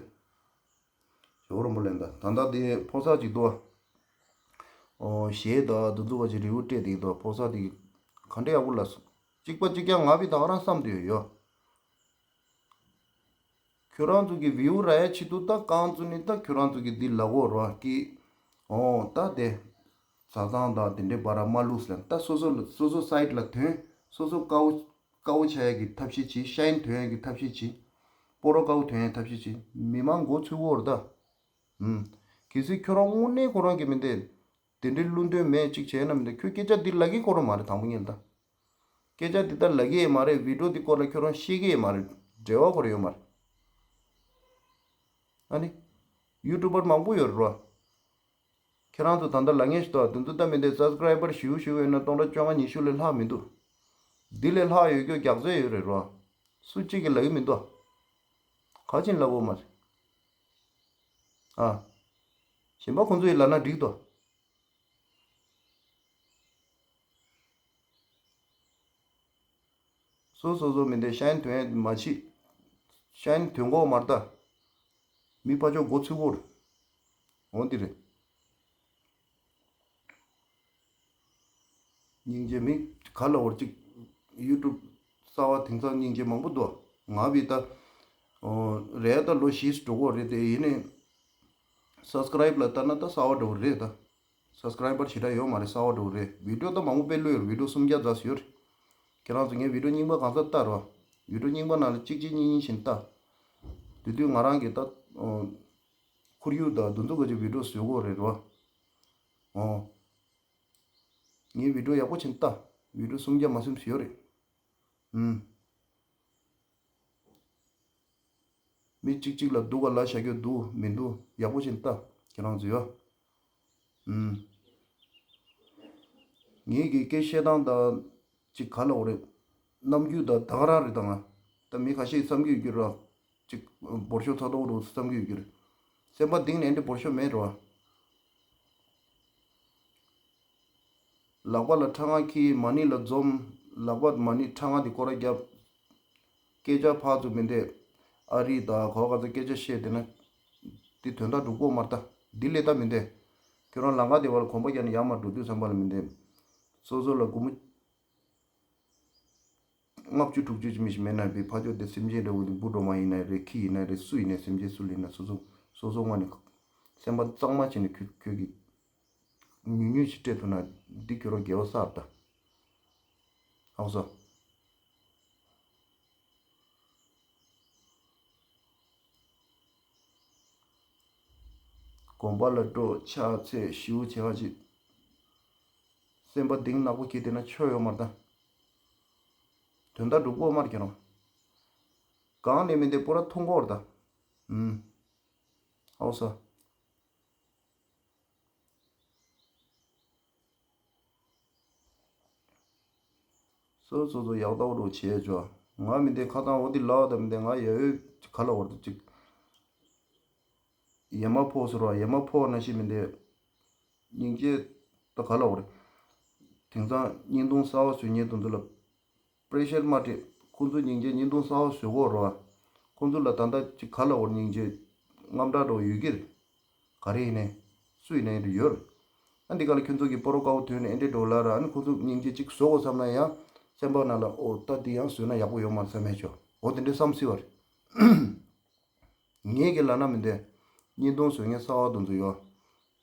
ཞོགས་རོམ་པོ་ལེན་ད་ད་ལྟ་དེ་ཕོ་གསར་ཅིག་འདུག་ཨ། ཨོ་གཞས་དང་འདི་ཚོ་བ་ཅིག་རི་བོ་སྤྲད་དེ་འདུག་ཕོ་གསར་དེ་ག་འདྲ་ཡག་པོ་ལ་སོ། གཅིག་པ་གཅིག་རྐྱང་ང་བི་ད་ག་རང་བསམ་དུ་ཡོད་ཡོད། ཁྱོད་རང་ཚོ་གི་བིའུ་རག་ཡ་ཆེད་དུ་ད་རྐང་བཙུགས་ནས་ད་ཁྱོད་རང་ཚོ་གི་འདི་ལ་གོ་རོ་ཀི། ཨོ་ད་དེ། བཟའ་ཚང་དང་དེ་འདྲའི་བར་མ་ལུས་ལ་ད་སོ་སོ་ལ་སོ་སོ་སའིད་ལ་ཐོན་སོ་སོ་དཀའ་བོ། དཀའ་བོ་ཆགས་ཡ་གི་ཐབས་ཤེས་བྱེད། ཤ་ཡིན་ཐོན་ཡ་གི་ཐབས་ཤེས་བྱེད། སྤོ་རོ་དཀའ་བོ་ཐོན་ཡ་ཐབས་ཤེས་བྱེད། མི་མང་མགོ་ཚོས་བོར་ད། ཨུམ། གལ་སྲིད་ཁྱོད་རང་དངོས་གནས་ཁོ་རང་གི་མི་འདི། དེ་འདྲའི་བླུ་འདོད་མེད་ཅིག་བྱས་ན་མི་འདི་ཁྱོད་སྐད་ཆ་འདི་ལབ་ཀྱི་ཁོ་རང་མ་རེད་དང་པོ་ཉིད་ད། སྐད་ཆ་འདི་ལྟར་ལབ་ཀྱི་ཡོད་མ་རེད། བི་ཌིའོ་འདི་སྐོར་ལ་ཁྱོད་རང་ཤེས་ཀྱི་ཡོད་མ་རེད། འབྲེལ་བ་ཁོ་རང་ཡོད་མ་རེད། ཨ་ནི། ཡུ་ཊུབ་པར་མང་པོ་ཡོད་རེད་རོ། ཁྱེད་རང་ཚོ་ད་ལྟ་ལ་ངེས་ཤིག་འདུག་དེ་ཚོ་ལྟ་མི་འདོད། སབ་སི་ཀ་རའི་བར་ཞུ་ཞུ་ཡོད་ན་སྟོང་ཕྲག་བཅོ་ལྔ་ཉི་ཤུ་ལས་ལྷག་མི་འདུག་འདི་ལས་ལྷག་ཡོད་རྒྱུ་རྒྱག་རྩོད་ཡོད་རེད་རོ། སུ་གཅིག་གིས་ལབ་ཀྱི་མི་འདུག་ག་ཅིན་ལབ་དགོས་མ་རེད། ཨ། གཞན་པ་ཁོང་ཚོ་ཡིས་ལབ་ན་འགྲིག་འདུག་སོ་སོ་སོ་མི་འདི་ཤ་ཡན་དོན་མ་བྱེད། ཤ་ཡན་དོན་གོ་མ་ལྟ། མི་ཕ་ཆོ་མགོ་ཚུགས་གོ། འོ་འདི་རེད། སྙིང་རྗེ་མི་ག་ལ་བོར་ཅིག་ཡུ་ཊུབ་གསར་བ་དེང་སང་སྙིང་རྗེ་མང་པོ་འདུག་ང་བི་ད། ཨོ། རེད་ད་ལོ་བཞི་འགྲོ་གོ་རེད་དེ་ཡིན་ནི། སབ་སི་ཀ་རའིབ་ལ་ལྟ་ན་ད་གསར་བ་འགྲོ་རེད་ད། སབ་སི་ཀ་རའི་བར་ཞེ་དྲག་ཡོད་མ་རེད། གསར་བ་འགྲོ་རེད། བི་ཌིའོ་ད་མང་པོ་དཔེ་བླུགས་ཡོད་རེད། བི་ཌིའོ་སུམ་བརྒྱ་ཙམ་ཡོད་རེད། ཁྱེད་རང་ཚོ་ངའི་བི་ཌིའོ་རྙིང་པ་གང་ས་ལྟ་རོགས། བི་ཌིའོ་རྙིང་པ་ནང་ལ་གཅིག་གཅིག་གཉིས་གཉིས་བཞིན་ལྟ། དེ་དུས་ང་རང་གིས་ད། ཨོ། ཁོར་ཡུག་དང་འདུ་འཛོམས་ག་ཅིག་བི་ཌིའོ་བཟོས་གོ་རེད་རོ། ཨོ། ངའི་བི་ཌིའོ་ཡག་པོ་བྱིན་ལྟ། བི་ཌིའོ་སུམ་བརྒྱ་མ་ཟིན་ཡོད་རེད། ཨུམ། མི་གཅིག་གཅིག་ལ་སྡུག་ག་ལ་བྱ་རྒྱུ་འདུག་མི་འདུག་ཡག་པོ་བྱིན་ལྟ། ཁྱེད་རང་ཚོ་ཡོད། ཨུམ། ངེད་ཀྱི་སྐད་བཤད་སྟངས་དང་ཅིག་ག་ལ་འོ་རེད། རྣམ་འགྱུར་དང་ད་ག་རང་རེད་ད་ང་། ད་མི་ཁ་ཤས་བསམ་གྱི་ཡོད་རྒྱུ་ར། ཅིག་འབོར་ཤོག་ཚ་ཏོག་རུ་བསམ་གྱི་ཡོད་རྒྱུ་རེད། སེམས་པ་གཏིང་ནས་འདི་འབོར་ཤོག་མེད་རོ། ལག་པ་ལ་ཁྲག་ང་ཁྱི་མ་ཎི་ལ་འཛོམས། ལག་པ་མ་ཎི་ཁྲག་ང་དེ་སྐོར་ར་རྒྱབ། སྐད་ཆ་ཕར་ཚུར་མི་འདེད། ཨ་རི་དང་གོ་ག་ཚོད་སྐད་ཆ་བཤད་དེ་ན། དེ་དོན་དག་འགྲུབ་གོ་མ་རེད་ད། འདི་ལས་ད་མི་འདེད། ཁྱོད་རང་ལམ་ཁ་དེ་བར་གོམ་པ་རྒྱག་ནས་ཡར་མར་འགྲོ་དུས་ཙམ་པ་ལ་མི་འདེད། སོ་སོ་ལ་སྒོར་མོ་ལྔ་བཅུ་དྲུག་ཅུ་ཅིག་མི་ཞིག་མེད་ན་བི་ཕ་ཆོས་དེ་སེམས་ཅན་འདྲ་བོ་དེ་འབུ་སྒྲོལ་མ་ཡིན་ན་རེད། ཁྱི་ཡིན་ན་རེད། སུ་ཡིན་ན་སེམས་ཅན་སུ་ལ་ཡིན་ན་སོ་སོ་སོ་སོ་ངོས་ནས་སེམས་པ་གཙང་མ་བྱས་ནས་ཁྱོད་ཁྱོད་ཀྱིས་ཉུང་ཉུང་ཞིག་སྤྲད་ཐུབ་ན་འདི་ཁྱོད་རང་དགེ་བ་བསགས་ད། ཧང་སོ། དགོན་པ་ལ་འགྲོ་ཕྱག་འཚལ་ཞེ་པོ་བྱེད་པ་ཅིག་སེམས་པ་གཏིང་ནག་པོ་གྱིས་བསྡད་ན་ཆོ་ཡོད་མ་རེད་ད། དོན་དག་འགྲུབ་གོ་མ་རེད་ཁྱེད་རང་། གང་ནས་མི་འདི་པོ་ར་མཐོང་གོ་རེད་ད། ཨུམ། ཨའོ་ས། སོ་སོ་སོ་ཡག་ཐོག་རུ་བྱས་ཆོག་ང་མི་འདི་ཁ་ཚང་འོ་འདི་ལག་དང་མི་འདི་ང་ཡ་ཡོད་ག་ལ་བར་དུ་ཅིག་ཡ་མ་ཕོག་ཟེར་བ་ཡ་མ་ཕོག་ན་ཤི་མི་འདི། སྙིང་རྗེ་ད་ག་ལ་བར། དེང་སང་བརྙན་ཐུང་གསར་བ་བཟོ་མཁན་དེ་ཚོ་ལ་པེ་རེ་ཤར་མ་སྤྲད། ཁོང་ཚོ་སྙིང་རྗེ་བརྙན་ཐུང་གསར་བ་བཟོ་གོ་རོ། ཁོང་ཚོ་ལ་ད་ལྟ་ཅིག་ག་ལ་བར་སྙིང་རྗེ་དངངས་སྐྲག་འདྲ་བོ་ཡོད་ཀྱི་རེད། ག་རེ་ཡིན་ནའི། སུ་ཡིན་ནའི་འདི་ཡོད་རེད། ཨ་འདི་ག་ལ་ཁྱོད་ཚོ་གི་པོ་རོ་དཀར་པོ་ཐོན་ནས་ཨེ་འདྲས་འགྲོ་ལ་ར། ཨ་ནི་ཁོང་ཚོ་སྙིང་རྗེ་ཅིག་བཟོ་དགོས་བསམ་ན་ཡང་སེམས་པ་ནང་ལ་ཨོ་ད་འདི་ཡང་བཟོས་ན་ཡག་པོ་ཡོད་མ་རེད་བསམ་མེད་ཆོག་འོ་དེ་འདྲས་བསམ་སྲིད་པ་རེད། ངས་ཀྱི་ལབ་ན་མི་འདོད། བརྙན་ཐུང་བཟོ་མཁན་གསར་བ་དེ་ཚོ་ཡོད།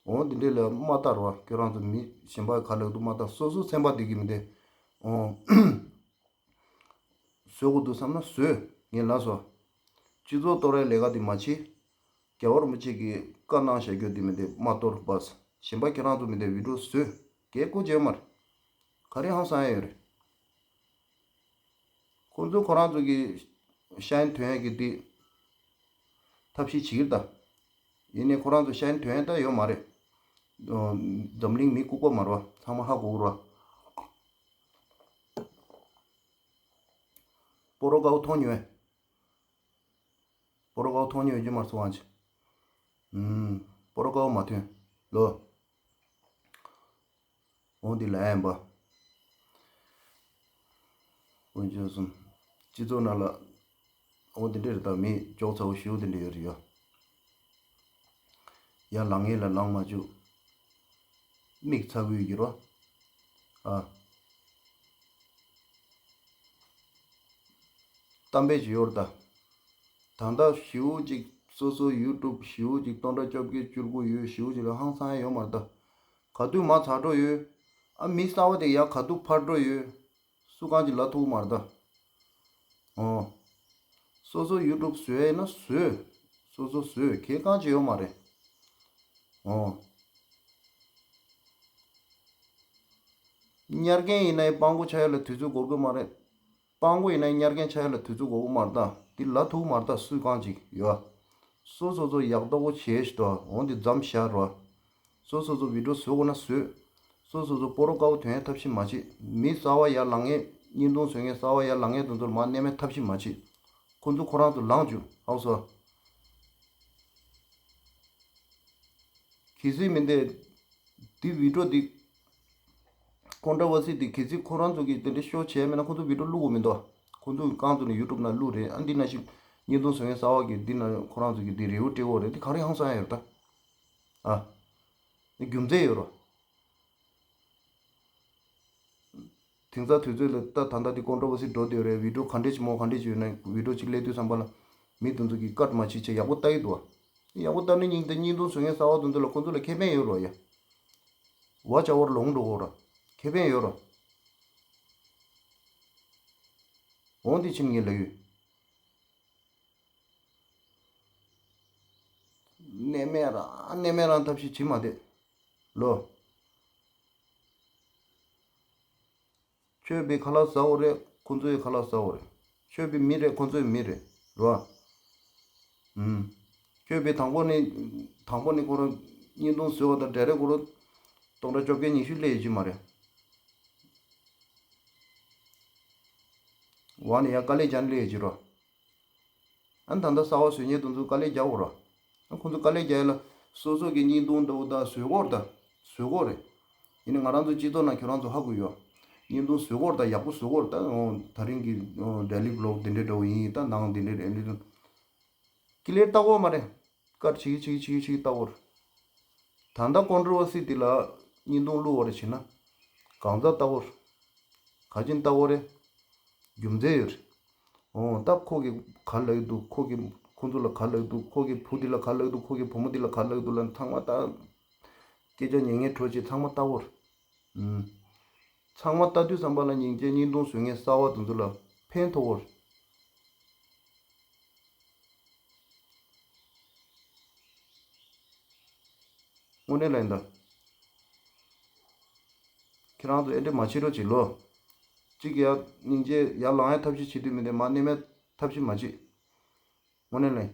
འོ་འདི་འདྲས་ལ་མ་ལྟ་རོགས། ཁྱོད་རང་ཚོ་མི་གཞན་པ་ག་ལབ་འདུག་མ་ལྟ། སོ་སོ་སེམས་པ་བདེ་གི་མི་འདོད། འོ། བཟོ་དགོས་འདུག་བསམ་ན་བཟོས། ངས་ལབ་སོང་། སྤྱི་ཚོགས་གཏོར་བའི་ལས་ཀ་འདི་མ་བྱེད། རྒྱལ་བ་རིན་པོ་ཆེ་གིས་བཀའ་གནང་བཞག་རྒྱུ་འདི་མི་འདི་མ་གཏོར་བས། གཞན་པ་ཁྱེད་རང་ཚོ་མི་འདི་བི་ཌིའོ་བཟོས། གལ་ཀོ་བྱས་མར། ག་རེ་ཧང་སང་ཡ་ཡོད་རེད། ཁོང་ཚོ་ཁོ་རང་ཚོ་གི་ཤ་ཡན་ཐོན་ཡ་གི་འདི་ཐབས་ཤེས་བྱེད་ཀྱི་རེད་ད། ཡིན་ནའི་ཁོ་རང་ཚོ་ཤ་ཡན་ཐོན་ཡ་ད་ཡོད་མ་རེད། འཛམ་གླིང་མི་ལྐུགས་པ་མ་རེད་བ། ཚང་མ་ཧ་གོ་གི་རེད་བ། པོ་རོ་དཀར་པོ་མཐོང་མྱོང་ངས། པོ་རོ་དཀར་པོ་མཐོང་མྱོང་ཡོད་རྒྱུ་མ་རེད་སོང་ཨང་ཅི། ཨུམ། པོ་རོ་དཀར་པོ་མ་ཐོན། ལོ། འོ་འདི་ལ་ཡན་པ། དཀོན་མཆོག་གསུམ། སྤྱི་ཚོགས་ནང་ལ། འོ་འདི་འདྲ་རེད་ད། མི་ཅོག་ཚ་བོ་ཞེ་པོ་འདི་འདྲ་ཡོད་རེད་ཡ། ཡར་ལངས་ངེས་ལ་ལངས་མ་བཅུག་མིག་ཚ་བོའི་འགྱུར་བ། ཨ། གཏམ་དཔེ་ཅིག་ཡོད་རེད་ད། ད་ལྟ་ཞེ་པོ་ཅིག་སོ་སོ་ཡུ་ཊུབ་ཞེ་པོ་ཅིག་སྟོང་ཕྲག་བཅོ་བརྒྱད་བཅུ་དགུ་ཡོད། ཞེ་པོ་ཅིག་ལ་ཧང་སང་ཡ་ཡོད་མ་རེད་ད། ག་དུས་མར་ཚར་འགྲོ་ཡོད། ཨ་མི་གསར་བ་དེ་ཡར་ག་དུས་ཕར་འགྲོ་ཡོད། སུ་གང་ཅིག་ལབ་ཐུབ་མ་རེད་ད། ཨོ། སོ་སོ་ཡུ་ཊུབ་བཟོས་ཡ་ཡིན་ན་བཟོས། སོ་སོ་བཟོས། གལ་གང་ཅིག་ཡོད་མ་རེད། ཨོ། ཉར་མཁན་ཡིན་ན་ཡང་སྤྲང་པོ་ཆགས་ཡ་ལ་དུས་ཚོད་འགོར་གི་མ་རེད། སྤྲང་པོ་ཡིན་ན་ཡང་ཉར་མཁན་ཆགས་ཡ་ལ་དུས་ཚོད་འགོར་གི་མ་རེད་ད། འདི་ལབ་ཐུབ་མ་རེད་ད། སུས་གང་ཅིག་ཡོད། སོ་སོ་སོ་ཡག་ཏོག་པོ་བྱས་ཤིག་ད། འོ་འདི་མཚམས་བཞག་རོགས། སོ་སོ་སོ་བི་ཌིའོ་བཟོ་དགོས་ན་བཟོས། སོ་སོ་སོ་སྤོ་རོ་དཀར་པོ་ཐོན་ཡ་ཐབས་ཤེས་མ་བྱེད། མི་གསར་པ་ཡར་ལངས་མཁན། བརྙན་ཐུང་བཟོ་མཁན་གསར་པ་ཡར་ལངས་མཁན་དེ་ཚོ་ལ་མར་གནས་མལ་ཐབས་ཤེས་མ་བྱེད། ཁོ་ཚོ་ཁོ་རང་ཚོ་ལངས་བཅུག་ཨའུ་སོ། གལ་སྲིད་མི་འདི། འདི་བི་ཌིའོ་འདི། ཀོན་ཊོ་བར་སི་འདི་གལ་སྲིད་ཁོ་རང་ཚོ་གིས་དེ་འདྲ་ཤོ་བྱས་མེད་ན་ཁོ་ཚོ་བི་ཌིའོ་བླུག་དགོས་མི་འདུག་ཁོ་ཚོ་གི་རྐང་ཚུགས་ནས་ཡུ་ཊུབ་ནང་བླུག་རེད། ཨ་འདི་ནང་བཞིན་བརྙན་ཐུང་བཟོ་མཁན་གསར་པ་གིས་འདི་ནང་ཁོ་རང་ཚོ་གིས་འདི་རེ་བ་སྤྲད་ཡོད་རེད། འདི་ག་རེ་ཧང་སང་ཡ་ཡོད་རེད་ད། ཨ། འདི་རྒྱུ་མཚན་ཡོད་རོ། དེང་སང་དུས་ཚོད་ལ་ད་ད་ལྟ་འདི་ཀོན་ཊོ་བར་སི་འགྲོ་བསྡད་ཡོད་རེད། བི་ཌིའོ་ག་འདྲས་ཅིག་མོ་ག་འདྲས་ཅིག་ཡོད་ན་བི་ཌིའོ་ཅིག་སླེབས་དུས་ཙམ་པ་ལ་མི་དེ་ཚོ་གིས་ཀཊ་མ་བྱེད་ཆེད་ཡག་པོ་ལྟ་ཡི་འདུག་བ། ཡག་པོ་ལྟ་ནས་སྙིང་དེ་བརྙན་ཐུང་བཟོ་མཁན་གསར་པ་དེ་ཚོ་ལ་ཁོ་ཚོ་ལ་ཁེ་ཕན་ཡོད་རོ་ཡ། ཝ་ཆ་ཝར་ལོང་འགྲོ་གོ་ར། ཁེ་ཕན་ཡོད་རོ། འོང་དེ་ཕྱིན་ངས་ལབ་ཡོད། གནས་མེད་རང་གནས་མེད་རང་ཐབས་ཤེས་བྱེད་མ་བསྡད། ལོ། ཆོས་པའི་ཁ་ལག་ཟ་འོ་རེད། ཁོ་ཚོའི་ཁ་ལག་ཟ་འོ་རེད། ཆོས་པའི་མི་རེད། ཁོ་ཚོའི་མི་རེད། རོ། ཨུམ། ཆོས་པའི་དང་པོ་ནི། དང་པོ་ནི་ཁོ་རང་བརྙན་ཐུང་བཟོས་པ་དང་འབྲེལ་རེད། ཁོ་རང་སྟོང་ཕྲག་བཅོ་བརྒྱད་ཉི་ཤུ་སླེབས་ཡོད་ཀྱི་མ་རེད། འོ་ནི་ཡང་དཀའ་ལས་རྒྱག་ནི་སླེབས་ཡོད་ཀྱི་རོ། ཨ་ནི་ད་ལྟ་གསར་པ་བཟོ་མཁན་དེ་ཚོ་དཀའ་ལས་རྒྱག་དགོས་ར། ཨ་ཁོང་ཚོ་དཀའ་ལས་རྒྱག་ཡ་ལ་སོ་སོ་གི་བརྙན་ཐུང་འདྲ་བོ་ད་བཟོས་གོ་ར་ད། བཟོས་གོ་རེད། ཡིན་ནའི་ང་རང་ཚོ་སྤྱི་ཚོགས་ནང་ཁྱོད་རང་ཚོ་ཧ་གོ་ཡོད། བརྙན་ཐུང་བཟོས་གོ་ར་ད། ཡག་པོ་བཟོས་གོ་ར་ད། ཨོ་ད་རིང་གི་ཨོ་ཌེ་ལི་བི་ལོག་འདི་འདྲའི་འདྲ་བོ་ཡིན། ད་ནང་འདི་འདྲའི་འདི་འདྲའི་ཀི་ལེར་ལྟ་གོ་མ་རེད། ཀཊ་བྱེད་ཀྱི་བྱེད་ཀྱི་བྱེད་ཀྱི་བྱེད་ཀྱི་ལྟ་གོ་ར། ད་ལྟ་ཀོན་ཊོ་བར་སི་འདི་ལ་བརྙན་ཐུང་བླུག་པ་རེད་བྱས་ན། གང་ཟག་ལྟ་བུར། ག་ཅིན་ལྟ་བུ་རེད། རྒྱུ་མཚན་ཡོད་རེད། འོ་ད་ཁོ་གིས་ག་ལབ་ཀྱི་འདུག་ཁོ་གིས་ཁོ་ཚོ་ལ་ག་ལབ་ཀྱི་འདུག་ཁོ་གིས་བུ་འདི་ལ་ག་ལབ་ཀྱི་འདུག་ཁོ་གིས་བུ་མོ་འདི་ལ་ག་ལབ་ཀྱི་འདུག་ལབ་ཚང་མ་ལྟ། སྐད་ཆ་ཉན་མཁན་གྲོགས་ཅིག་ཚང་མ་ལྟ་བུར། ཨུམ། ཚང་མ་ལྟ་དུས་ཙམ་པ་ལ་སྙིང་རྗེ་བརྙན་ཐུང་བཟོ་མཁན་གསར་པ་དེ་ཚོ་ལ་ཕན་ཐོགས་པར། དངོས་གནས་ལན་ད། ཁྱེད་རང་ཚོ་ཨེ་འདྲ་མ་བྱེད་རོགས་བྱེད་ལོ། གཅིག་ཡར་སྙིང་རྗེ་ཡར་ལངས་ཡ་ཐབས་ཤེས་བྱེད་དུས་མི་འདི་མ་གནས་མེད་ཐབས་ཤེས་མ་བྱེད། དངོས་གནས་ལན།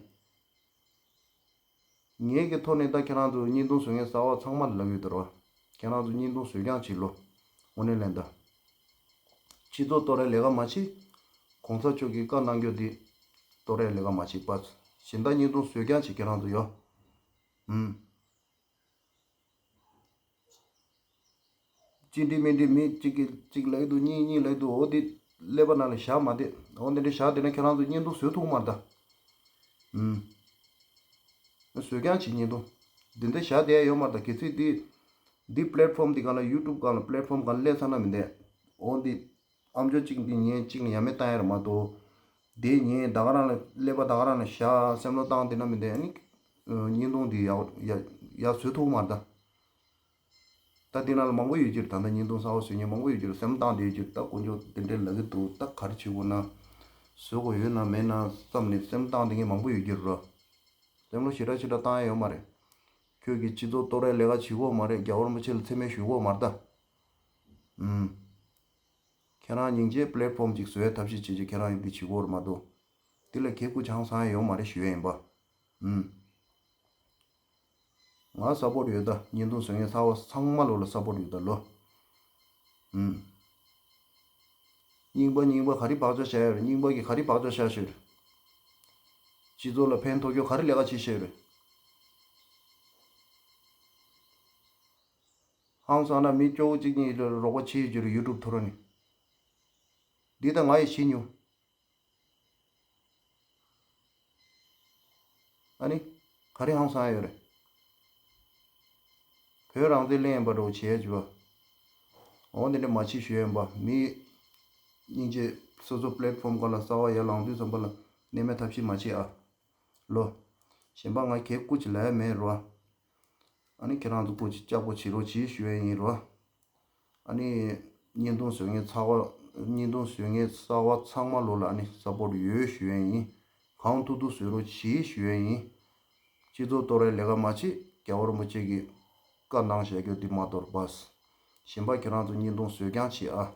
ངེད་ཀྱི་ཐོག་ནས་ད་ཁྱེད་རང་ཚོ་བརྙན་ཐུང་བཟོ་མཁན་གསར་པ་ཚང་མ་ལ་ལབ་ཡོད་དོ་ར། ཁྱེད་རང་ཚོ་བརྙན་ཐུང་བཟོས་རྐྱང་བྱེད་ལོ། དངོས་གནས་ལན་ད། སྤྱི་ཚོགས་གཏོར་ཡ་ལས་ཀ་མ་བྱེད། གོང་ས་མཆོག་གིས་བཀའ་གནང་རྒྱུ་འདི་གཏོར་ཡ་ལས་ཀ་མ་བྱེད་པ། གཞན་དག་བརྙན་ཐུང་བཟོས་རྐྱང་བྱེད་ཁྱེད་རང་ཚོ་ཡོ། ཨུམ། གཅིག་འདྲི་མི་འདྲི་མི་གཅིག་གིས་གཅིག་ལབ་འདུག་གཉིས་གཉིས་ལབ་འདུག་འོ་འདི་ཀླད་པ་ནང་ལ་བཞག་མ་བསྡད། འོ་འདི་འདྲ་བཞག་བསྡད་ན་ཁྱེད་རང་ཚོ་བརྙན་ཐུང་བཟོ་ཐུབ་མ་རེད་ད། ཨུམ། བཟོས་རྐྱང་བྱེད་བརྙན་ཐུང་། འདི་འདྲ་བཞག་བསྡད་ཡ་ཡོད་མ་རེད་ད། གལ་སྲིད་འདི། འདི་པི་ལེཊ་ཕོམ་འདི་སྒང་ལ་ཡུ་ཊུབ་སྒང་ལ་པི་ལེཊ་ཕོམ་སྒང་ལ་སླེབས་ཚར་ན་མི་འདས། འོ་འདི། ཨམ་ཅོག་གཅིག་འདི་ཉན་གཅིག་ལ་ཡ་མེད་བཏང་ཡ་རེད་མ་གཏོགས། འདི་ཉན་ད་ག་རང་ལ་ཀླད་པ་ད་ག་རང་ལ་བཞག་སེམས་བློ་བཏང་བསྡད་ན་མི་འདས་ཨ་ནི། བརྙན་ཐུང་འདི་ཡག་ཡག་ཡག་བཟོ་ཐུབ་མ་རེད་ད། ད་འདི་ནང་ལ་མང་པོ་ཡོད་ཀྱི་རེད། ད་ལྟ་བརྙན་ཐུང་གསར་པ་བཟོ་མཁན་མང་པོ་ཡོད་ཀྱི་རེད། སེམས་བཏང་བསྡད་ཀྱི་རེད། ད་དཀོན་མཆོག་དེ་འདྲའི་ལབ་ཀྱི་འདུག་ད་ག་རེ་བྱེད་དགོས་ན། བཟོ་དགོས་ཡོད་ན་མེད་ན་བསམ་ནས་སེམས་བཏང་བསྡད་མཁན་མང་པོ་ཡོད་ཀྱི་རེད་ར། སེམས་བློ་ཞེ་དྲག་ཞེ་དྲག་བཏང་ཡ་ཡོད་མ་རེད། ཁྱོད་ཀྱིས་སྤྱི་ཚོགས་གཏོར་ཡ་ལས་ཀ་བྱེད་དགོས་མ་རེད། རྒྱལ་བ་རིན་པོ་ཆེ་ལ་མཚན་སྨད་ཞུ་དགོས་མ་རེད་ད། ཨུམ། ཁྱེད་རང་སྙིང་རྗེ་པི་ལེཊ་ཕོམ་ཅིག་བཟོ་ཡ་ཐབས་ཤེས་བྱེད་ཀྱི་ཁྱེད་རང་ཡིན་འདི་བྱེད་དགོས་རེད་མ་གཏོགས། འདི་ལ་གད་སྐུ་ཆང་ཚང་ཡ་ཡོད་མ་རེད་ཞུ་ཡ་ཡིན་པ། ཨུམ། ང་ས་པོར་ཊི་ཡོད་ད། བརྙན་ཐུང་བཟོ་མཁན་གསར་པ་ཚང་མ་ལོ་ལ་ས་པོར་ཊི་ཡོད་ད་ལོ། ཨུམ། རྙིང་པ་རྙིང་པ་ག་རེ་བག་ཆགས་བཞག་ཡོད་རེད། རྙིང་པ་གིས་ག་རེ་བག་ཆགས་བཞག་ཤེས་རེད། སྤྱི་ཚོགས་ལ་ཕན་ཐོགས་རྒྱུ་ག་རེ་ལས་ཀ་བྱེད་ཤེས་རེད། ཧང་སང་ན་མི་སྐྱོ་བོ་གཅིག་གཉིས་ལ་རོགས་པ་བྱེད་ཡོད་རྒྱུ་རེད། ཡུ་ཊུབ་ཐོ་རངས་ནས། འདི་ད་ང་ཡིས་བྱེད་མྱོང་། ཨ་ནི། ག་རེ་ཧང་སང་ཡོད་རེད། བོད་རང་བཙན་གླེང་ཡིན་པ་འདྲ་བོ་བྱས་བྱས་པ། འོ་འདི་འདྲ་མ་བྱེད་ཞུ་ཡིན་པ། མི། སྙིང་རྗེ། སོ་སོ་པི་ལེཊ་ཕོམ་སྒང་ལ་གསར་པ་ཡར་ལངས་དུས་ཙམ་པ་ལ་གནས་མལ་ཐབས་ཤེས་མ་བྱེད་ཨ། ལོ། གཞན་པ་ང་གད་སྐུ་ཅིག་ལབ་ཡ་མེད་རོ། ཨ་ནི་ཁྱེད་རང་ཚོ་སྐུ་མཁྱེན་ལྕགས་པོ་བྱེད་རོགས་གྱིས་ཞུ་ཡ་ཡིན་རོ། ཨ་ནི། བརྙན་ཐུང་བཟོ་མཁན་ཚགས་པ། བརྙན་ཐུང་བཟོ་མཁན་གསར་པ་ཚང་མ་ལོ་ལ་ཨ་ནི་ས་པོར་ཊི་ཡོད་ཞུ་ཡ་ཡིན། གང་ཐུབ་ཐུབ་བཟོ་རོགས་གྱིས་ཞུ་ཡ་ཡིན། སྤྱི་ཚོགས་གཏོར་བའི་ལས་ཀ་མ་བྱེད། རྒྱལ་བ་རིན་པོ་ཆེ་གིས་བཀའ་གནང་བཞག་རྒྱུ་འདི་མ་གཏོར་བས། གཞན་པ་ཁྱེད་རང་ཚོ་བརྙན་ཐུང་བཟོས་རྐྱང་བྱེད་ཨ།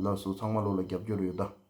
ལགས་སོ། ཚང་མ་ལོ་ལ་རྒྱབ་སྐྱོར་ཡོད་ད།